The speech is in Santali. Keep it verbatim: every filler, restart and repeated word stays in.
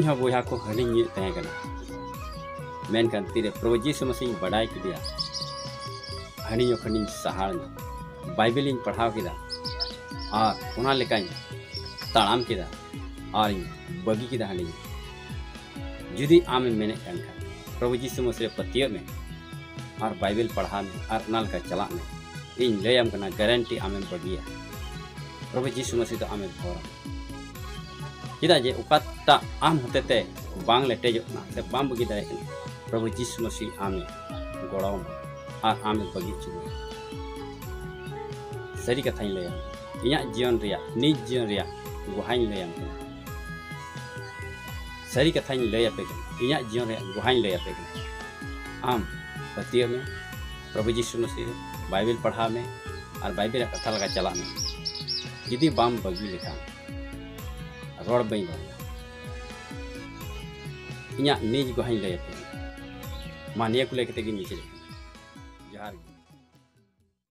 ᱦᱚᱸ ᱵᱚᱭᱦᱟ ᱠᱚ ᱦᱟᱺᱰᱤᱧ ᱧᱩᱭᱮᱫ ᱛᱟᱦᱮᱸ ᱠᱟᱱᱟ, ᱢᱮᱱᱠᱷᱟᱱ ᱛᱤᱨᱮ ᱯᱨᱚᱵᱷᱩ ᱡᱤᱥᱩ ᱢᱟᱥᱤᱧ ᱵᱟᱰᱟᱭ ᱠᱮᱫᱮᱭᱟ, ᱦᱟᱺᱰᱤ ᱧᱩ ᱠᱷᱚᱱᱤᱧ ᱥᱟᱦᱟᱲ ᱮᱱᱟ᱾ ᱵᱟᱭᱵᱮᱞᱤᱧ ᱯᱟᱲᱦᱟᱣ ᱠᱮᱫᱟ ᱟᱨ ᱚᱱᱟ ᱞᱮᱠᱟᱧ ᱛᱟᱲᱟᱢ ᱠᱮᱫᱟ ᱟᱨᱤᱧ ᱵᱟᱹᱜᱤ ᱠᱮᱫᱟ ᱦᱟᱺᱰᱤ ᱧᱩ᱾ ᱡᱩᱫᱤ ᱟᱢᱮᱢ ᱢᱮᱱᱮᱫ ᱠᱟᱱ ᱠᱷᱟᱱ, ᱯᱨᱚᱵᱷᱩ ᱡᱤᱥᱩ ᱢᱟᱥᱤ ᱨᱮ ᱯᱟᱹᱛᱭᱟᱹᱜ ᱢᱮ ᱟᱨ ᱵᱟᱭᱵᱮᱞ ᱯᱟᱲᱦᱟᱣ ᱢᱮ ᱟᱨ ᱚᱱᱟ ᱞᱮᱠᱟ ᱪᱟᱞᱟᱜ ᱢᱮ, ᱤᱧ ᱞᱟᱹᱭᱟᱢ ᱠᱟᱱᱟ, ᱜᱟᱨᱮᱱᱴᱤ ᱟᱢᱮᱢ ᱵᱟᱹᱜᱤᱭᱟ᱾ ᱯᱨᱚᱵᱷᱩ ᱡᱤᱥᱩ ᱢᱟᱥᱤ ᱫᱚ ᱟᱢᱮ ᱵᱷᱚᱨᱟ᱾ ᱪᱮᱫᱟᱜ ᱡᱮ ᱚᱠᱟᱴᱟᱜ ᱟᱢ ᱦᱚᱛᱮᱛᱮ ᱵᱟᱝ ᱞᱮᱴᱮᱡᱚᱜ ᱠᱟᱱᱟ ᱥᱮ ᱵᱟᱢ ᱵᱟᱹᱜᱤ ᱫᱟᱲᱮᱭᱟᱜ ᱠᱟᱱᱟ, ᱯᱨᱚᱵᱷᱩ ᱡᱤᱥᱩ ᱢᱟᱥᱤ ᱟᱢᱮ ᱜᱚᱲᱚᱣᱟᱢᱟ ᱟᱨ ᱟᱢᱮ ᱵᱟᱹᱜᱤ ᱦᱚᱪᱚ ᱢᱮᱭᱟ᱾ ᱥᱟᱹᱨᱤ ᱠᱟᱛᱷᱟᱧ ᱞᱟᱹᱭᱟ, ᱤᱧᱟᱹᱜ ᱡᱤᱭᱚᱱ ᱨᱮᱭᱟᱜ, ᱱᱤᱡ ᱡᱤᱭᱚᱱ ᱨᱮᱭᱟᱜ ᱜᱚᱦᱟᱧ ᱞᱟᱹᱭᱟᱢ ᱠᱟᱱᱟ᱾ ᱥᱟᱹᱨᱤ ᱠᱟᱛᱷᱟᱧ ᱞᱟᱹᱭ ᱟᱯᱮ ᱠᱟᱱᱟ, ᱤᱧᱟᱹᱜ ᱡᱤᱭᱚᱱ ᱨᱮᱭᱟᱜ ᱜᱚᱦᱟᱧ ᱞᱟᱹᱭ ᱟᱯᱮ ᱠᱟᱱᱟ᱾ ᱟᱢ ᱯᱟᱹᱛᱭᱟᱹᱜ ᱢᱮ, ᱯᱨᱚᱵᱷᱩ ᱡᱤᱥᱩ ᱢᱟᱥᱤ ᱨᱮ ᱵᱟᱭᱵᱮᱞ ᱯᱟᱲᱦᱟᱣ ᱢᱮ ᱟᱨ ᱵᱟᱭᱵᱮᱞ ᱨᱮᱭᱟᱜ ᱠᱟᱛᱷᱟ ᱞᱮᱠᱟ ᱪᱟᱞᱟᱜ ᱢᱮ᱾ ᱡᱩᱫᱤ ᱵᱟᱢ ᱵᱟᱹᱜᱤ ᱞᱮᱠᱷᱟᱱ, ᱨᱚᱲ ᱵᱟᱹᱧ ᱨᱚᱲᱟ᱾ ᱤᱧᱟᱹᱜ ᱱᱤᱡ ᱜᱚᱦᱟᱧ ᱞᱟᱹᱭ ᱟᱯᱮ ᱠᱟᱱᱟ᱾ ᱢᱟ, ᱱᱤᱭᱟᱹ ᱠᱚ ᱞᱟᱹᱭ ᱠᱟᱛᱮ ᱜᱤᱧ ᱢᱩᱪᱟᱹᱫᱮᱫ ᱠᱟᱱᱟ᱾ ᱡᱚᱦᱟᱨ ᱜᱮ᱾